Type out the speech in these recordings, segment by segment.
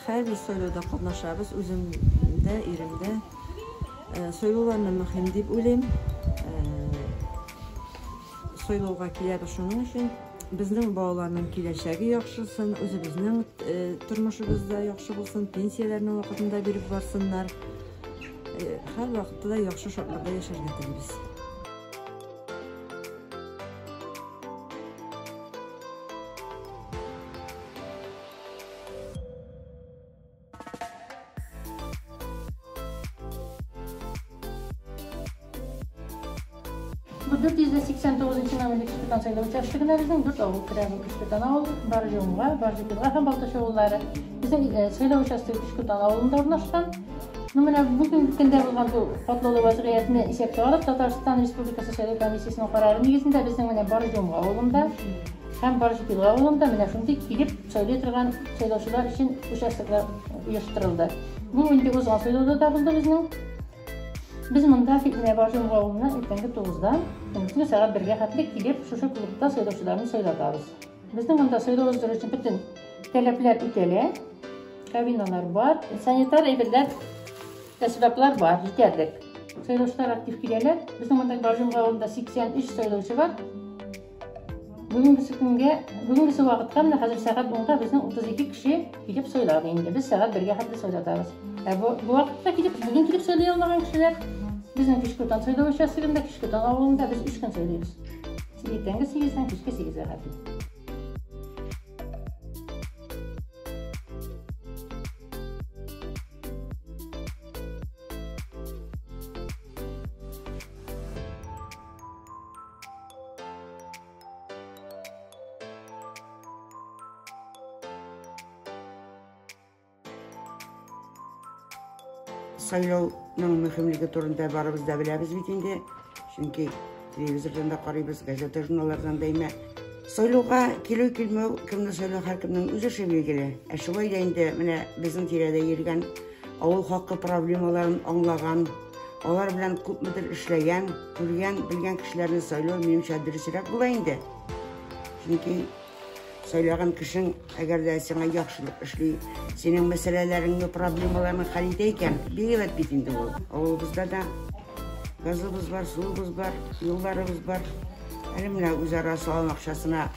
Һәрбер сайлауда катнашабыз, үзем дә, ирем дә. Сайлауларны мөһим дип уйлыйм. Сайлауга киләбез шуның өчен. Безнең балаларның киләчәге яхшырсын, үзебезнең тормышыбыз да яхшы булсын, пенсияләрне вакытында биреп барсыннар. Һәрвакытта да яхшы шартларда яшәргә телибез. Бу 489 номерлы Кечкетан сайлау участогына безнең дүрт авыл керә. Бу Кечкетан авылы, Барҗы-Уңга, Барҗы-Пилга һәм Балтач авыллары. Безнең сайлау участогы Кечкетан авылында урнашкан. Ну, менә бүгенге көндә булган бу катлаулы вазгыятьне исәпкә алып, Татарстан Республикасы сайлау комиссиясенең карары нигезендә безнең менә Барҗы-Уңга авылында һәм Барҗы-Пилга авылында менә шундый килеп сайлый торган сайлаучылар өчен участоклар оештырылды. Бу инде узган сайлауда да булды безнең. Без монда Фитнә Баржым авылына иртәнге 9-дан көндезге сәгать 1-гә хәтле килеп, шушы клубта сайлаучыларны сайлатабыз. Безнең монда сайлау уздыру өчен бөтен таләпләр үтәлә. Кабиналар бар, санитар әйберләр, әсбаплар бар, җитәрлек. Сайлаучылар актив киләләр. Безнең монда Баржым авылында 83 сайлаучы бар. Бүгенгесе көнгә, бүгенгесе вакытка менә хәзер сәгать 10-да безнең 32 кеше килеп сайлады инде. Без сәгать 1-гә хәтле сайлатабыз. Ә бу, бу вакытта килеп, бүген килеп сайлый алмаган кешеләр безнең Кечкутан сайлау участогында, Кечкутан авылында без 3 көн сайлыйбыз. Иртәнге 8-дән кичке 8-гә хәтле. Сайлауның мөһимлеге турында барыбыз да беләбез бит инде. Чөнки телевизордан да карыйбыз, газета, журналлардан да имә. Сайлауга килү-килмәү, кемне сайлау һәркемнең үз эше билгеле. Ә шулай да инде менә безнең тирәдә йөргән авыл халкы проблемаларын аңлаган, алар белән күпмедер эшләгән, күргән, белгән кешеләрне сайлау минемчә дөресрәк була инде. Чөнки сайлаган кешең, әгәр дә сиңа яхшылык эшли, синең мәсьәләләреңне, проблемаларыңны хәл итә икән, бик әйбәт бит инде ул. Авылыбызда да газыбыз бар, суыбыз бар, юлларыбыз бар. Әле менә үзара салым акчасына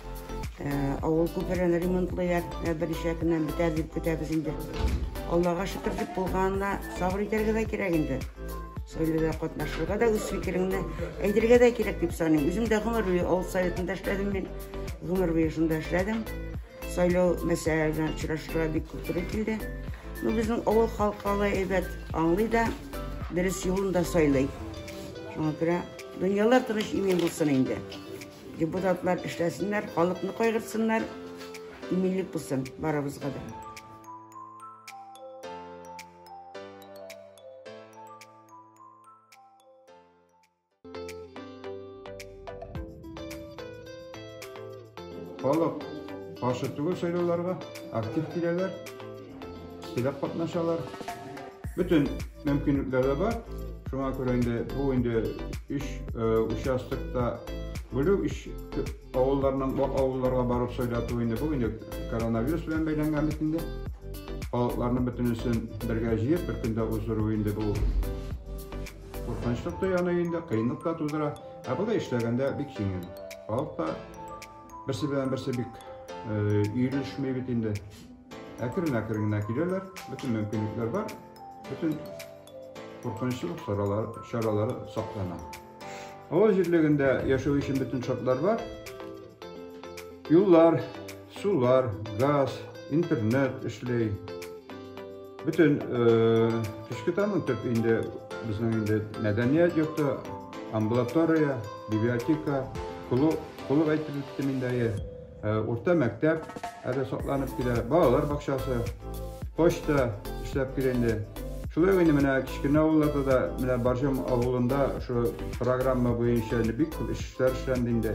авыл күперен ремонтлыйлар, берничә көннән бетәр дип көтәбез инде. Аллага шөкер дип булганына сабыр итәргә дә кирәк инде. Сайлауда катнашырга да, үз фикереңне әйтергә дә кирәк дип саныйм. Үзем дә гомер буе авыл советында эшләдем мин. Гомер буе шунда эшләдем. Сайлау мәсьәләләре белән очрашырга бик күп туры килде. Ну, безнең авыл халкы алай әйбәт аңлый да, дөрес юлын да сайлый. Шуңа күрә дөньялар тыныч, имин булсын инде. Депутатлар эшләсеннәр, халыкны кайгыртсыннар, иминлек булсын барыбызга да. Халык каршы түгел сайлауларга, актив киләләр, теләп катнашалар. Бөтен мөмкинлекләр дә бар. Шуңа күрә инде бу инде өч участокта бүлү, өч авылларның вак авылларга барып сайлату инде бу инде коронавирус белән бәйләнгән бит инде. Халыкларны бөтенесен бергә җыеп, бер көндә уздыру инде бу куркынычлык та яный инде, кыенлык та тудыра. Ә болай эшләгәндә бик җиңел. Халык та берсе белән берсе бик өелешми бит инде. Әкрен-әкрен генә киләләр, бөтен мөмкинлекләр бар, бөтен куркынычсызлык чаралары саклана. Авыл җирлегендә яшәү өчен бөтен шартлар бар. Юллар, сулар, газ, интернет эшли. Бөтен Кечкетаның төп инде безнең инде мәдәният йорты, амбулатория, библиотека, клуб, клуб әйтеп үттем инде, әйе. Урта мәктәп әле сакланып килә, балалар бакчасы, почта эшләп килә инде. Шулай ук инде менә кечкенә авылларда да, менә Барҗым авылында шул программа буенча инде бик күп эшләр эшләнде инде.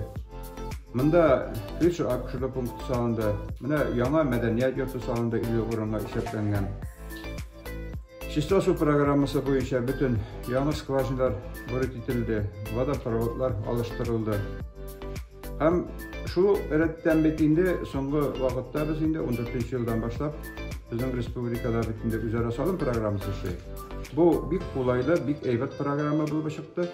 Монда фельдшер-акушерлык пункты салынды. Менә яңа мәдәният йорты салынды, 50 урынга исәпләнгән. Чиста су программасы буенча бөтен яңа скважиналар бурить ителде, водопроводлар алыштырылды. Һәм шул рәттән бит инде соңгы вакытта без инде 14 елдан башлап Безнең республикада бит инде үзара салым программасы эшли. Бу бик кулайлы, бик әйбәт программа булып чыкты.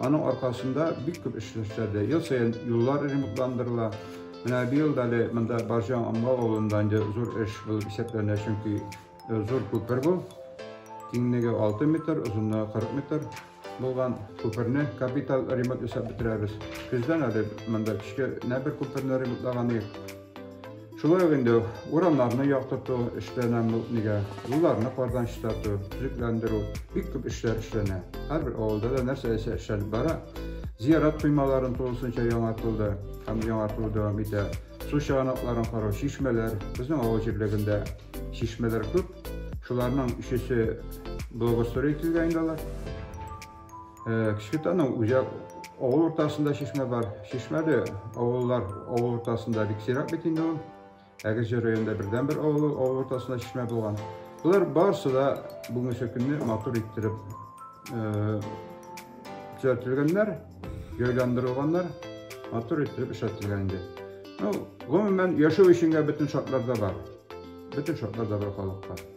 Аның аркасында бик күп эш эшләде. Ел саен юллар ремонтландырыла. Менә быел да әле монда Барҗан Амга авылында инде зур эш булып исәпләнә, чөнки зур күпер бу. Киңлеге 6 метр, озынлыгы 40 метр булган күперне капиталь ремонт ясап бетерәбез. Көздән әле монда кечкенә бер күперне ремонтлаган идек. Шулай ук инде урамнарны яктырту эшләнә, нигә, юлларны кардан чистарту, төзекләндерү, бик күп эшләр эшләнә. Һәрбер авылда да нәрсә исә эшләнеп бара. Зиярат коймаларын тулысынча яңартылды һәм яңартылу дәвам итә. Су чыганакларын карау, чишмәләр, безнең авыл җирлегендә чишмәләр күп. Шуларның өчесе благоустрой ителгән инде алар. Кечкетаның үзәк авыл уртасында чишмә бар. Чишмәле авыллар авыл уртасында бик сирәк бит инде ул. Әгерҗе районында бердәнбер авыл авыл уртасында чишмә булган. Болар барысы да бүгенге көнне матур иттереп төзәтелгәннәр, җайландырылганнар, матур иттереп эшләтелгән инде. Ну, гомумән, яшәү өчен бөтен шартлар да бар. Бөтен шартлар да бар халыкка.